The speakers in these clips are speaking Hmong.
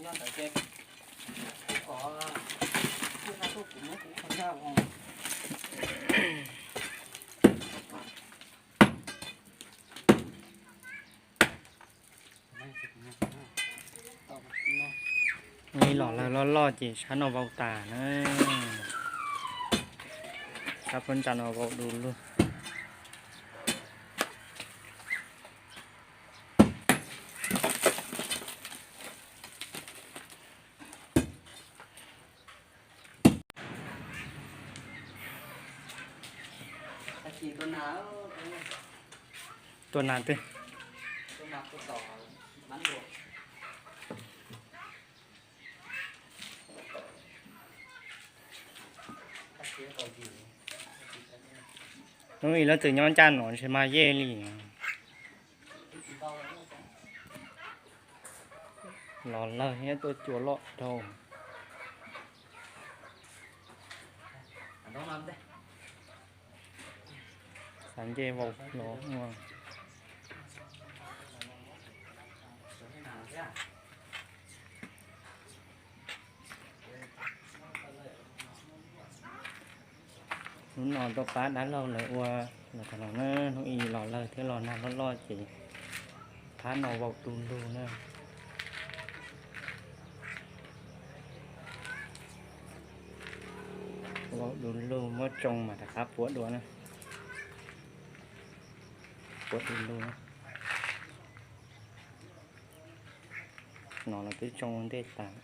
Ib los lawg loj loj ces sab no vau tas na. Sab phab ntsa no vau du lug. Tua nas twg? Hnub ib lawv txawm nyob ncaj no ntshe mas yej li. Los lawg thiab tuaj cua loj dhau. Xav nce vau los ua. Hnub no tuaj pab dab laug lawv ua los tag no na, hnub ib los lawg thiab los nag loj loj ces phab no vau du lug na. Vau du lug muab tsoo mas rov qab puab dua na. Puab du lug. No los twb tsoo ua ntej tas.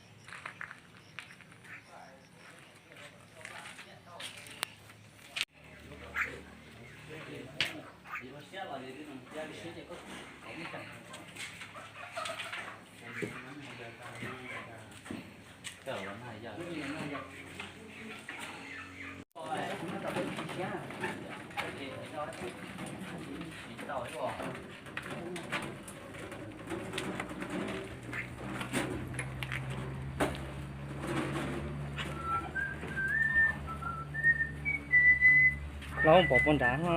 Los pov puag nrad no.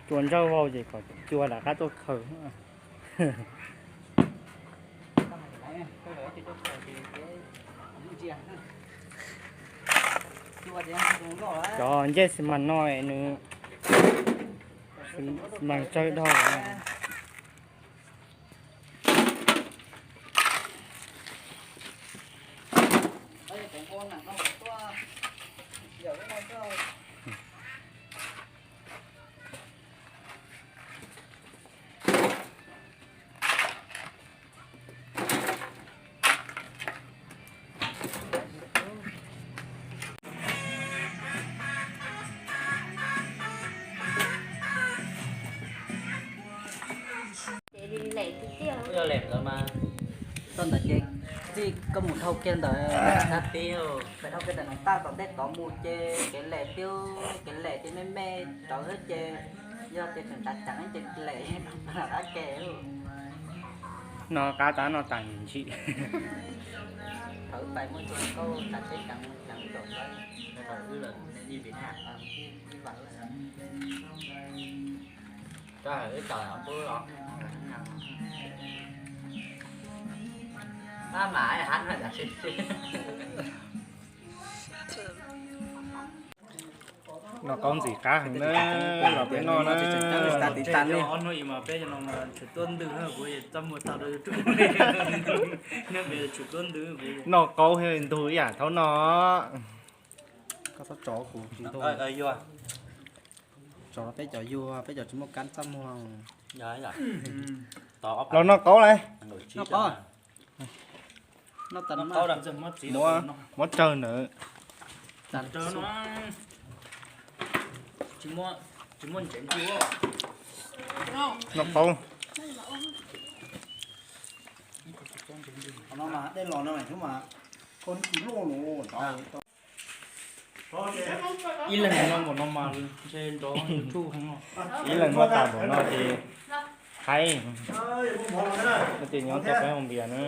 Cua ntsawj vau ces kom cua rov qab tuaj khaws. Cov ncej xi mas no nws xi mas tsawg dhau. Txog ntawd ces txij koj mus dhau kiag ntawd, pais dhau kiag ntawm Noom Taj tom ntej tod mus ces kev lem thiab, kev lem ces me me rawv xwb ces yog tias tseem tsav ceev ces lem rau qab ke. No qab tab no tas ntsim. Thaum pais muaj cua nkauj tas teb ceev ceev tom lawm. Wb lawm, wb vam lawm. Wb tau tub los. Mab mam hab no tas sib sib. Noj qaub ntxim qab heev na, los peb noj na. Ob hnub ib mas peb cov no mas tshwm tuab ntws, kuv txaj muag tag rau YouTube. Noj qaub thiaj li ntug ib yam thaum no. Koj txhob tso kuv tsis ntug. Tso peb cov yuag, peb cov tsis muaj kab txaj muag. Los noj qaub lauj. Muab, muab tsawg ntawd. Noj qaub. Ib leeg noj npaum no mas ntshe nrov YouTube heev no. Ib leeg noj tas npaum no ces haib. No ces nyob tau peb hoo npias na.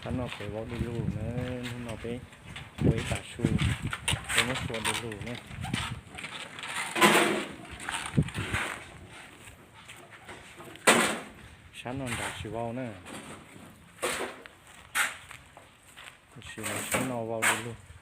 Sab no pem vau du lug na, hnub no peb ua ib tas su, peb muab sua du lug na. Sab no nram tsis vau na, tiam sis sab no vau du lug.